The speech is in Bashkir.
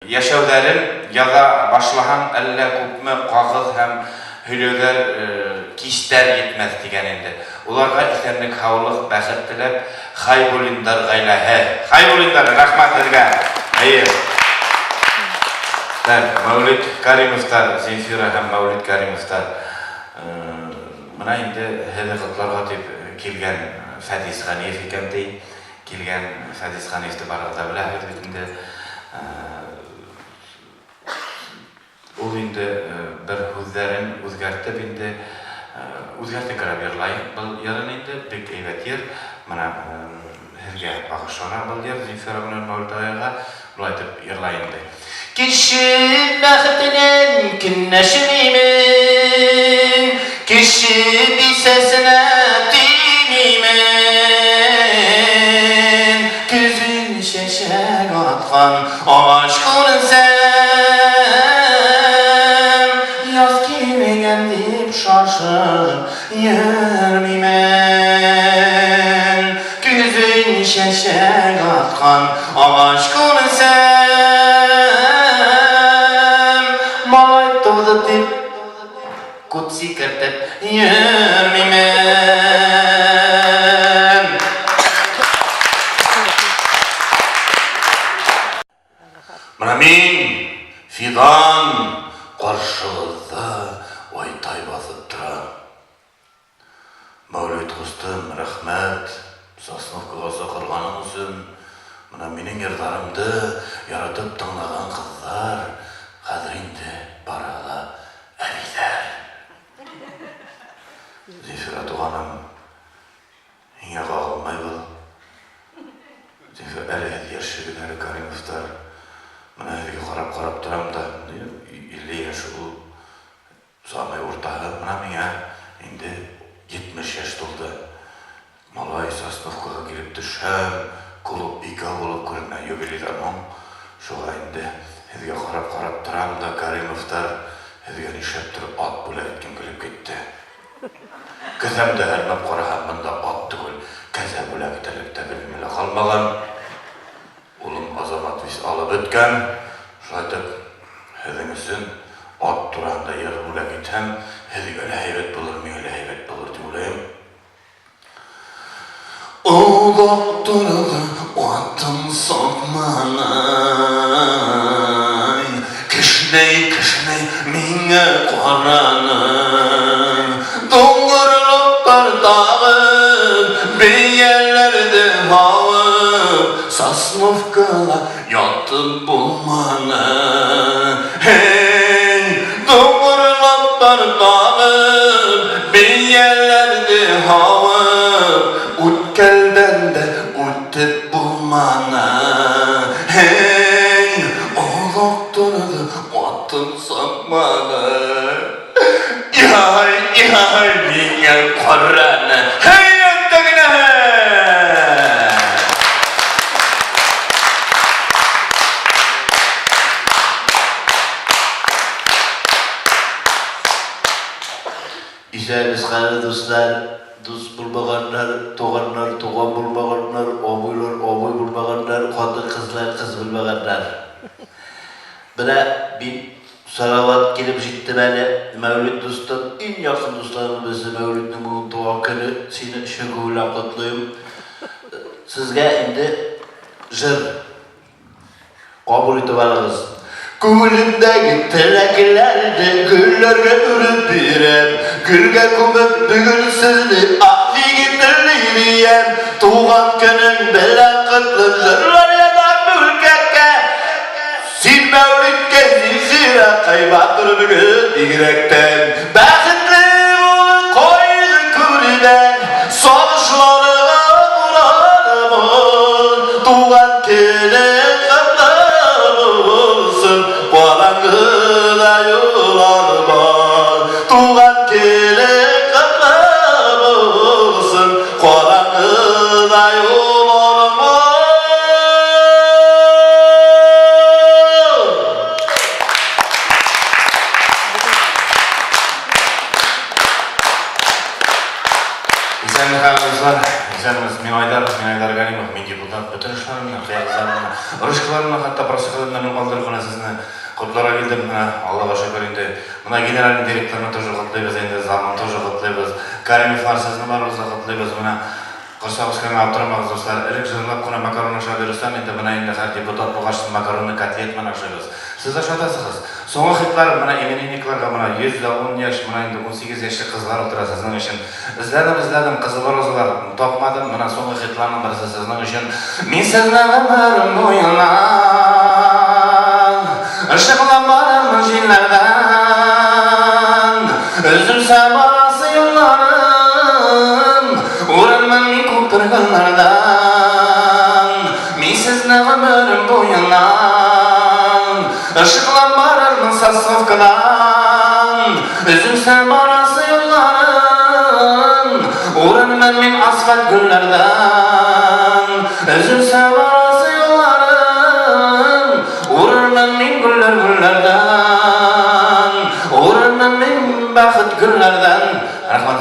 Йәшәүҙәрен яҙа башлаһаң, әллә күпме ҡағыҙ һәм һөйләүҙәр, кистәр етмәҫ тигән инде. Уларға иҫәнлек, һаулыҡ, бәхет теләп, Хайбуллиндар ғаиләһе. Хайбуллиндар, рәхмәт һеҙгә. Эйе. Так, Мәүлит Каримовтар, Земфира һәм Мәүлит Каримовтар. Бына инде һеҙҙе ҡотларға тип килгән Фәдис Ғәниев икән ти. Килгән Фәдис Ғәниевте барығыҙ ҙа беләһегеҙ бит инде. Ул инде бер һүҙҙәрен үҙгәртеп инде, үҙгәртеңкерәп йырлай был йырын инде, бик әйбәт йыр. Бына һеҙгә бағышлана был йыр, Земфира менән Мәүлит ағайға. Былай итеп йырлай инде. Кеше бәхетенән көнләшмәймен, кеше бисәсенә теймәймен. Көҙөн сәсәк атҡан ағас күренсәм, яҙ килгән тип шашып йөрмәймен. Көҙөн сәсәк атҡан ағас күренсәм, малай тыуҙы тип күт сикертеп йөрмәймен. Бына мин, Фидан, ҡаршығыҙҙа айтай баҫып торам. Мәүлит ҡустым, рәхмәт, Сосновкаға саҡырғаның өсөн. Бына минең йырҙарымды яратып тыңлаған ҡыҙҙар хәҙер инде барыһы ла әбейҙәр. Зифира туғаным, һиңә ҡағылмай был. Зифира, әле һеҙ йәшһегеҙ әле, Каримовтар. Бына һеҙгә ҡарап-ҡарап торам да, 50 йәш ул самай уртаһы. Бына миңә инде 70 йәш тулды. Малай Сосновкаға килеп төшһәм, клуб икәү булып күренә юбилейҙан һуң. Шуға инде һеҙгә ҡарап-ҡарап торам да, Каримовтар, һеҙгә нишләптер ат бүләк иткем килеп китте. Кеҫәмдә һәрмәп ҡараһам, бында ат түгел, кәзә бүләк итерлек тә беркеме лә ҡалмаған. Улым Азамат вис алып бөткән. Шулай итеп, һеҙҙең өсөн ат тураһында йыр бүләк итһәм, һеҙгә лә һәйбәт булыр, миңә лә һәйбәт булыр тип уйлайым. Оҙаҡ торҙо атым сапманы, кешнәй-кешнәй миңә ҡараны. Дуңғырлыҡтар тағып, бейәләрҙе һауып, Сосновкала ятып булманы. Һей, дуңғырлыҡтар тағып, бейәләрҙе һауып, үткәлдән дә үтеп булманы. Һей, оҙаҡ торҙо атым сапманы. Иһай, иһай, миңә ҡараны. Һей, әттәгенәһе! Исәнбеҙ, хәҙер дуҫтар, дуҫ булмағандар, туғандар, туған булмағандар, абыйлар, абый булмағандар, ҡатын-ҡыҙлар, ҡыҙ булмағандар. Бына мин Салават килеп җиттем әле. Мәүлит дустым, иң яҡын дуҫларым берсе Мәүлитнең бүген туған көне. Сине чын күңелдән ҡотлайым. Сезгә инде җыр кабул итеп алыгыз. Күңелемдәге теләкләрне гөлләргә үреп бирәм, гөлгә күмеп бүген сезне ак егетле диям. Туган көнең белән котлы җырлар язам бүлкәккә. Син Мәүлиткә Зинзира кайбатыр бүген бигрәктән. Бәхетле бул, кайгы күрмә, сагышларыңа уранмын. Туган көнең котлы булсын, караңгыда юл алма. Туган көнең котлы булсын, караңгыда юл алма. Исәнме, хәерле дуслар. Исәнмесез. Мин Айдар, мин Айдар Галимов, мин депутат. Бөтен эшләремне менә кыягызларны, ручкаларны хәтта просыхаларны калдырып кына сезне котларга килдем. Менә Аллага шөкер инде. Менә генеральный директорны тоже котлыйбыз инде, замын тоже котлыйбыз. Каримовлар сезне барыбызны котлыйбыз. Менә корсагыз кына аптырамагыз, дуслар. Элек җырлап кына макарон ашап йөрсәм, инде менә инде хәзер депутат булгач, макаронны котлет белән ашыйбыз. Сез ашатасыгыз. Соңгы хитлар менә именинникларга менә 110 яшь, менә инде 18 яшьлек кызлар утыра сезнең өчен. Эзләдем, эзләдем, кызыл розалар тапмадым. Менә соңгы хитларның берсе сезнең өчен. Мин сезне гомерем буена ышыклап барырмын җилләрдән. Өзелсә барасы юлларым, урынмын мин күптер гөлләрдән. Мин сезне гомерем буена ышыклап барырмын Сосновкадан. Өзелсә барасы юлларым, урынмын мин асфальт гөлләрдән. Өзелсә барасы юлларым, урынмын мин гөлләр гөлләрдән. Урынмын мин бәхет гөлләрдән. Рәхмәт.